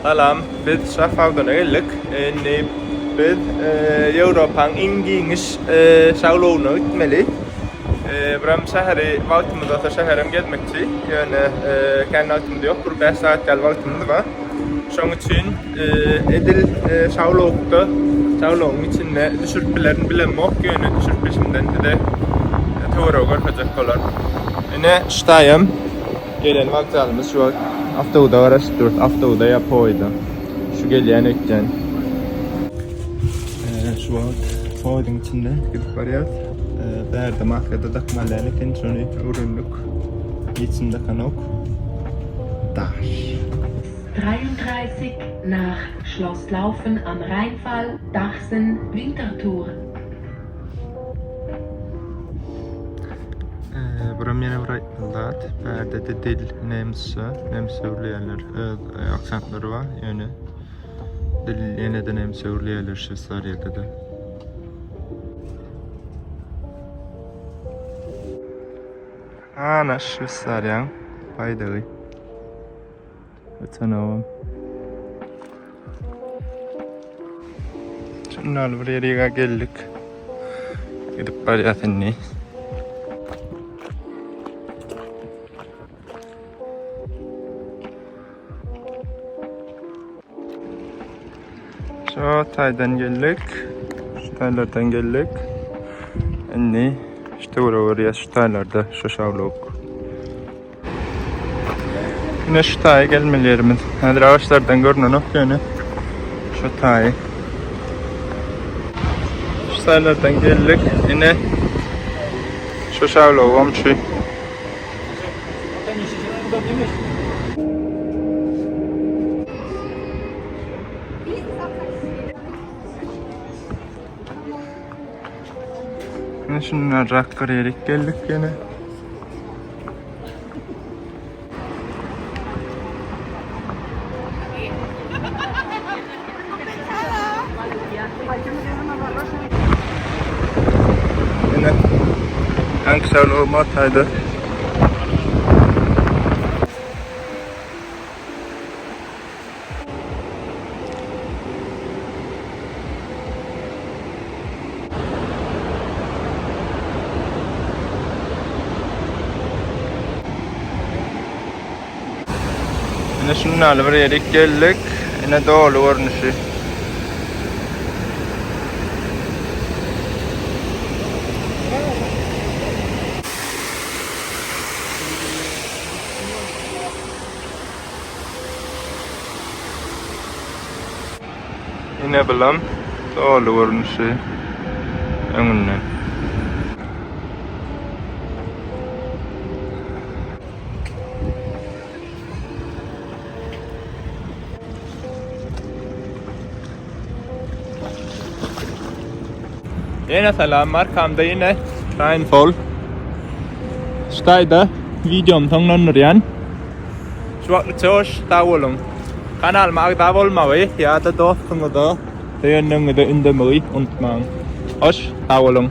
Salam, biz Şafawdana geldik. Indi biz Ýewropaň iň giňiş şaglawuna gitmeli. Biram şäheri wagtymyz bolsa şäherem gezmekçi. Ýöne kän wagtymyz ýok, bir 5 sagat ýaly wagtymyz bar. Şoň üçin edil şaglawukda, şaglawyň içinde düşürip bilerin bilemok, ýöne düşürip bilşimden size töweregi görkezjek bolar. Ine, şu taýam. Gelen wokzalymyz şu wagt awtobusa garaşyp durus. Awtobusa ýa poýezda. Şu gelýän öýtýän. Şu wagt poýeziň içinde gidip barýas. Bärde maskada dakmaly däl eken, şony öwrendik. Hiç kim dakanok. Daş. 33 nach Schloss Laufen am Rheinfall, Dachsen, Winterthur. Buram ýene bir aýtmaly zat, bärde-de dil nemsçe, nemsçe gürleýärler, öz aksentlary bar, ýöne dil ýene-de nemsçe gürleýärler Şweýsariýada-da. Ana Şweýsariýaň baýdagy. Ötenogam. Şundan bir ýere geldik. Gidip barýas indi. Şu taýdan geldik. Şu taýlardan geldik. Indi şu töwerege görýäs şu taýlarda şu şawluk. Ine şu taýy gelmeli ýerimiz. Häzir agaçlardan görnenok ýöne şu taýy. Şu taýlardan geldik. Ine şu şawlugam şu. Ine şundan rakgar ýerik geldik ýene. Ine. Ankşarlı olma taýda. Ine şundan bir ýerik geldik. Ine doly görnüşi. Ine bulam doly görnüşi öňünden. Ýene salam, arkamda ýene Rheinfall. Şu taýda wideomy soňlandyrýan. Şu wagtlyk hoş, sag boluň. Kanalyma agza bolmagy ýa-da dostuňyza, söýenleriňize ündemegi unutmaň. Hoş, sag boluň.